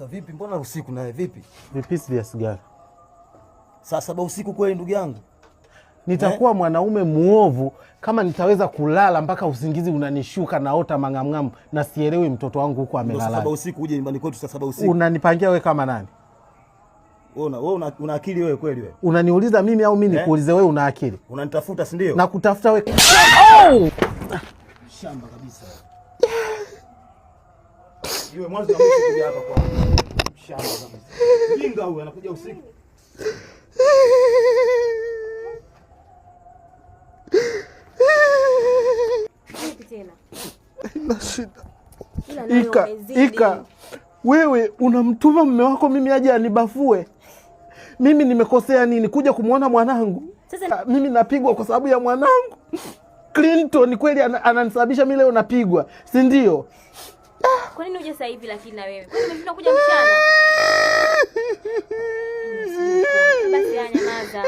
Kaka vipi, mbona usiku naye vipi? Vipisi vya sigara. Saa 7 usiku kweli ndugu yangu? Nitakuwa mwanaume muovu kama nitaweza kulala mpaka usingizi unanishuka naota mang'amng'amu na sielewi mtoto wangu huko Ndio saa 7 amelala. usiku uje nyumbani kwetu saa 7 usiku. Unanipangia wewe kama nani? Wewe una akili wewe kweli wewe? Unaniuliza mimi au mimi Eh? nikuulize wewe una akili? Unanitafuta si ndio? Na kutafuta wewe. Oh! Shamba kabisa. Iwe mwanzo na mwisho kuja hapa kwa. Shamba kabisa. Jinga huyu anakuja usiku. Vipi tena? Na shida. Ila nawe Ika, umezidi. Ika, wewe unamtuma mume wako mimi aje anibafue? Mimi nimekosea nini kuja kumwona mwanangu? Sasa Mimi napigwa kwa sababu ya mwanangu Clinton. Kweli ananisababisha mimi leo napigwa, si ndio? Kwa nini uje sasa hivi lakini na wewe? Kwani umeshindwa kuja mchana? Basi ya nyamaza.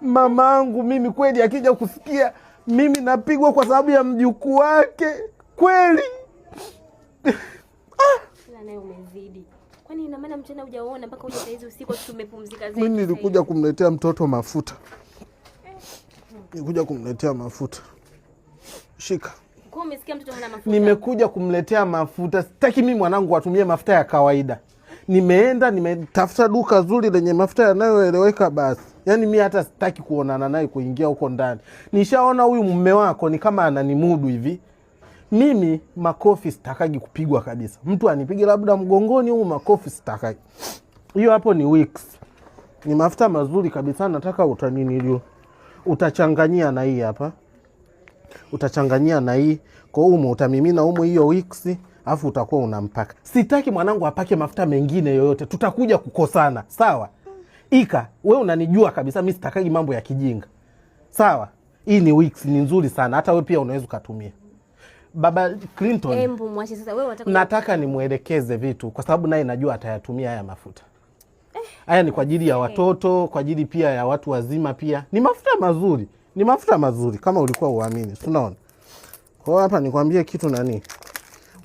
Mamangu mimi kweli akija kusikia mimi napigwa kwa sababu ya mjukuu wake kweli. Ila nawe umezidi. Kwani ina maana mchana hujaona mpaka uje saa hizi usiku tumepumzika zetu? Mimi Sasa nilikuja hivi. kumletea mtoto mafuta, nilikuja kumletea mafuta. Shika. Kwa umesikia mtoto hana mafuta? Nimekuja kumletea mafuta. Sitaki mimi mwanangu atumie mafuta ya kawaida. Nimeenda nimetafuta duka zuri lenye mafuta yanayoeleweka basi. Yaani mi hata sitaki kuonana naye kuingia huko ndani. Nishaona huyu mume wako ni kama ananimudu hivi. Mimi makofi sitakagi kupigwa kabisa. Mtu anipige labda mgongoni humu, makofi sitakagi. Hiyo hapo ni Wix. Ni mafuta mazuri kabisa, nataka utaninilio. Utachanganyia na hii hapa, utachanganyia na hii kwa umo, utamimina umo hiyo Wix, afu utakuwa unampaka. Sitaki mwanangu apake mafuta mengine yoyote, tutakuja kukosana. Sawa Ika, we unanijua kabisa, mi sitakagi mambo ya kijinga. Sawa, hii ni Wix, ni nzuri sana, hata we pia unaweza ukatumia. Baba Clinton, Embu mwache sasa. Wewe unataka nataka nimwelekeze vitu kwa sababu naye najua atayatumia haya mafuta. Haya ni kwa ajili ya watoto, kwa ajili pia ya watu wazima pia. Ni mafuta mazuri, ni mafuta mazuri kama ulikuwa uamini, si unaona? Kwa hiyo hapa nikwambie kitu nani,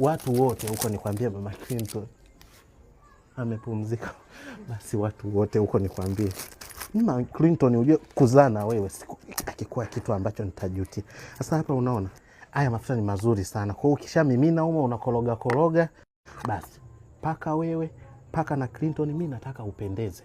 watu wote huko nikwambie, mama Clinton amepumzika. Basi watu wote huko nikwambie, mama Clinton, ujue kuzaa na wewe siku akikuwa kitu ambacho nitajutia. Sasa hapa unaona haya mafuta ni mazuri sana. Kwa hiyo ukishamimina humo unakoroga koroga, basi paka wewe, paka na Clinton. Mi nataka upendeze.